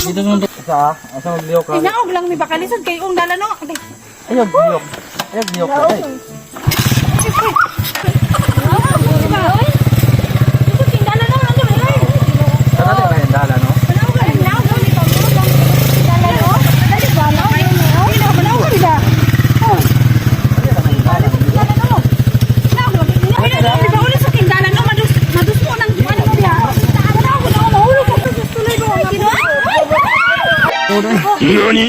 Dito sa Isa ah, asa magliyok ka. Ay, naog lang mi bakalisod kay ung dala no. Ay, Ayag liyok. Ayag liyok ka. Ay. diba? Dala no, ano ba? Ay, Dala na yung dala no. manaog lang. Naog lang mi Dala no. Dali ba no? Ay, naog manaog ka ba? Oh. Dala no. Naog lang. Ay, di ba ulit sa kindala no madus madus mo nang ano mo diha. Manaog na mahulog ko sa tuloy ko. NANI?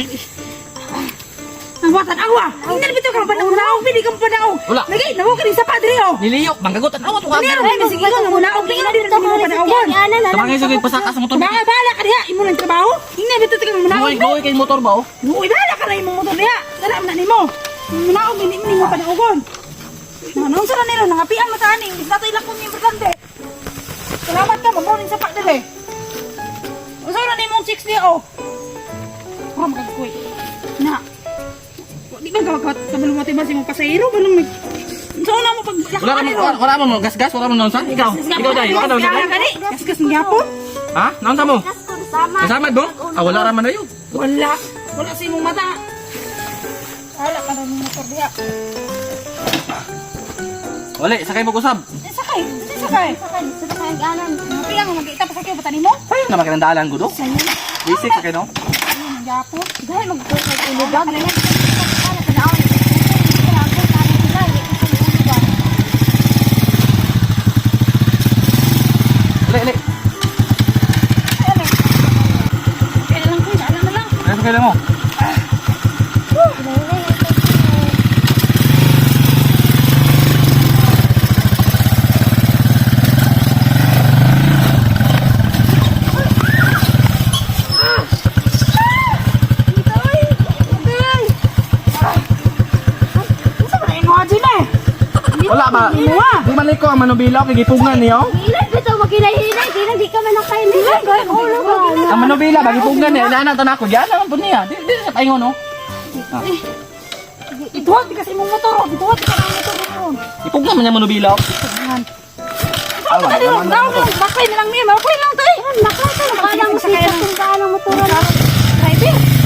Ang watan awa. Ingnan bitaw ka pa naog pili kang panaog. Wala. Lagi nawo ka rin sa padre oh. Niliyok, manggagot ang awat ko. Meron ka sige ko nga munaog tingnan din mo panaogon. Tabangay sa pasaka sa motor. Mga bala ka diha imo lang trabaho. Ingnan bitaw ka munaog. Luoy, luoy kay motor ba oh? Luoy bala ka na imong motor diha. Dala man na nimo. Munaog dili mo nimo panaogon. Nanon sa nila nangapian mo ta ani imbis nato ilakon ni importante. Salamat ka mamuning sa pa dili. Unsa na nimong chicks diha oh? Puro makagkuy. Na. Di ba ka kabalo mo ba si mong pasahero balong may Unsa na mo pag Wala ra mo, wala mo gas-gas, wala mo naunsa. Ikaw, ikaw dai, wala naunsa dai. Gasgas ng gyapon. Ha? Naunsa mo? Kasama mo? Ah, wala ra man ayo. Wala. Wala sa imong mata. Wala ka na mong motor diha. Wala, sakay mo usab. Eh, sakay. Eh, sakay. Pila nga mag-ita pa sakay batan nimo? Payo na makinandalan gudo. Basic sakay no. Gyapon. Wala, wala. Kaya lang ko, alam na lang. Ano sakay lang mo? Unsa ba na imo Jim eh? Wala ba? Di man ko ang manubila kay gipugngan niyo. Ang manubila ba gipugngan niya. Ana tan ako diyan naman pud niya. Di di sa paingon no. Ituwag di kasi imong motor, oh. Ituwag di ka ng motor ron. Ipugnan man niya manubila. Ikaw ka dili, naog lang, bakay na lang mi, bakay lang tay. Driver.